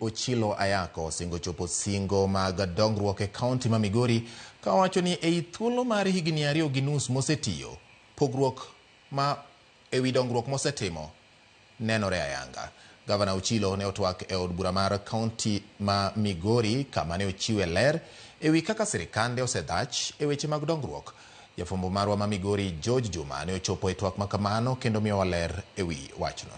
Ochilo Ayako osingo chopo singo mag dongruok e kaunti ma Migori ka owacho ni ei thuolo mar higni 2.5 mosetiyo, pogruok ma ewi dongruok mosetimo nenore ayanga. Gavana Ochilo ne otwak e od bura mar kaunti ma Migori kama ne ochiwe ler ewi kaka sirikande osedhach e weche mag dongruok. Jafwambo marwa ma Migori George Juma ne ochopo e twak makamano kendo miyowa ler ewi wachno.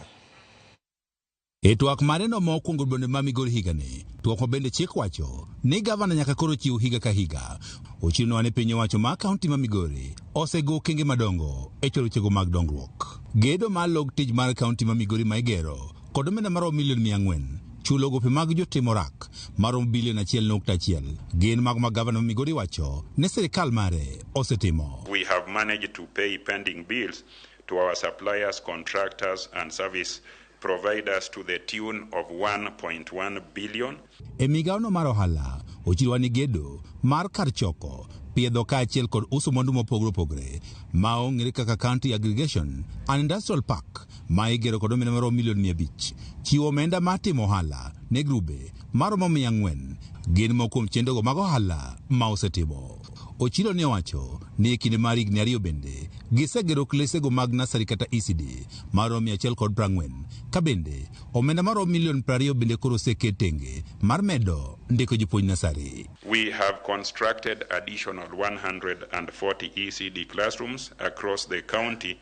E twak mare no mokwongo bende ma Migori higani, twak ma bende chik wacho ni gavana nyaka koro chiw higa ka higa. Ochilo ni piny owacho ma kaunti ma Migori osego okenge madongo e chwalo wechego mag dongruok. Gedo mar log tich mar kaunti ma Migori ma igero kod omenda maromo milion 400 chulo gope mag jotim orak maromo bilion 1.1 gin mago ma gavana ma Migori wacho ni sirikal mare osetimo. We have managed to pay pending bills to our suppliers, contractors and service providers to the tune of 1.1 billion. E migawono mar ohala, ochiwo ni gedo mar kar choko, piedho kaachiel kod uso mwandu mopogore opogore ma ong'ere kaka County Aggregation and Industrial Park ma igero kod omenda maromo milion 500, chiwo omenda mar timo ohala ne grube maromo 400 gin moko kuom chenrogo mag ohala ma osetimo. Ochilo ne owacho ni e kinde mar higni 2 bende gisegero klesego mag nasari kata ECD maromo 140 ka bende omenda maromo milion 20 bende koro oseket tenge mar medo ndiko jopuonj nasari. We have constructed additional 140 ECD classrooms across the county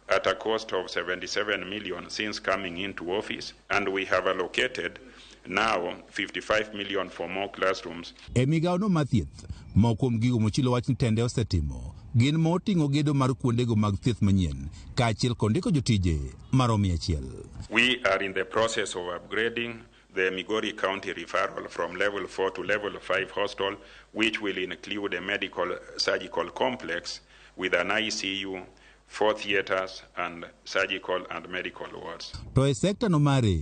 at a cost of 77 million since coming into office, and we have allocated now 55 million for more classrooms. E migawono mar thieth, moko kuom gigo mochilo wach ni tende osetimo gin moting'o gedo mar kuondego mag thieth manyien kaachiel kod ndiko jotije maromo 100. We are in the process of upgrading the Migori County Referral from level 4 to level 5 hospital, which will include a medical surgical complex with an ICU, 4 theaters and surgical and medical wards. To e sekta no mare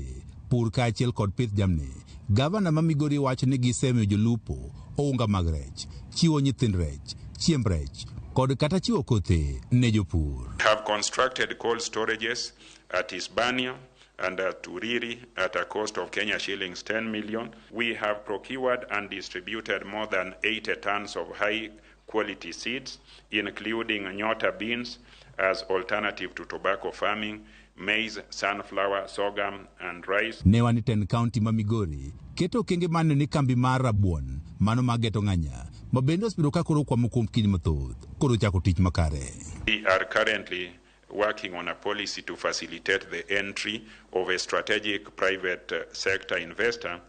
pur kaachiel kod pith jamni, gavana ma Migori wacho ni gisemiyo jolupo ounga mag rech, chiwo nyithind rech, chiemb rech kod kata chiwo kothe ne jopur. Have constructed cold storages at Isbania and at Uriri at a cost of Kenya shillings 10 million. We have procured and distributed more than 80 tons of high quality seeds, including nyota beans as alternative to tobacco farming, maize, sunflower, sorghum and rice. Ne wan tend county ma Migori keto okenge maneno ni kambi mar rabuon mano mar geto ng'anya ma bende osebedo ka koro kwamo kuom kinde mathoth koro chako tich makare. We are currently working on a policy to facilitate the entry of a strategic private sector investor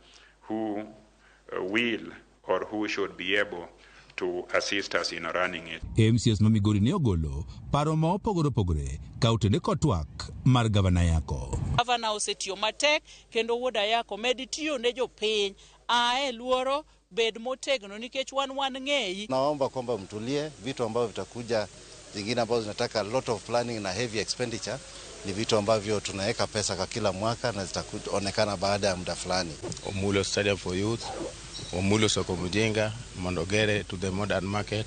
who will or who should be able to assist us in running it. MCAs ma Migori ne ogolo paro ma opogore opogore ka otende kod twak mar gavana Ayako. Gavana osetiyo matek kendo wuod Ayako med tiyo ne jopiny ae luoro bed motegno nikech wan ng'eyi. Naomba kwamba mtulie, vitu ambavyo vitakuja zingine ambazo zinataka a lot of planning na heavy expenditure ni vitu ambavyo tunaweka pesa kwa kila mwaka na zitaonekana baada ya muda fulani. Omulo Stadium for Youth, Omulo Soko Mujinga, mondo ogere to the modern market.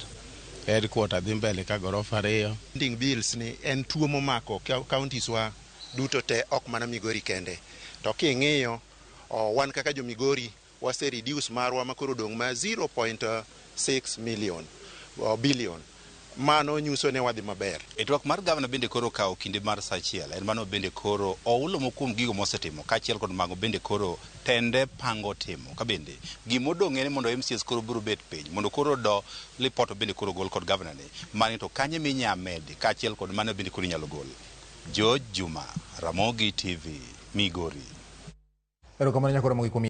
Headquarter dhi mbele ka gorofa 2. Pending bills ni en tuo momako counties wa duto te, ok mana Migori kende. To king'iyo wan kaka jo Migori wase reduce marwa makoro dong' ma 0.6 million billion. Mano nyiso ne wadhi maber. E twak mar gavana bende koro kawo kinde mar sa achiel en mano bende koro oulo mokuom gigo mosetimo kaachiel kod mago bende koro tende pango timo ka bende gimodong' en mondo MCAs koro biro bet piny mondo koro do lipot bende koro gol kod gavana ni mani to kanye minya medi kaachiel kod mano bende koro inyalo gol. George Juma, Ramogi TV, Migori. Erokamano nyakoro mogi kuom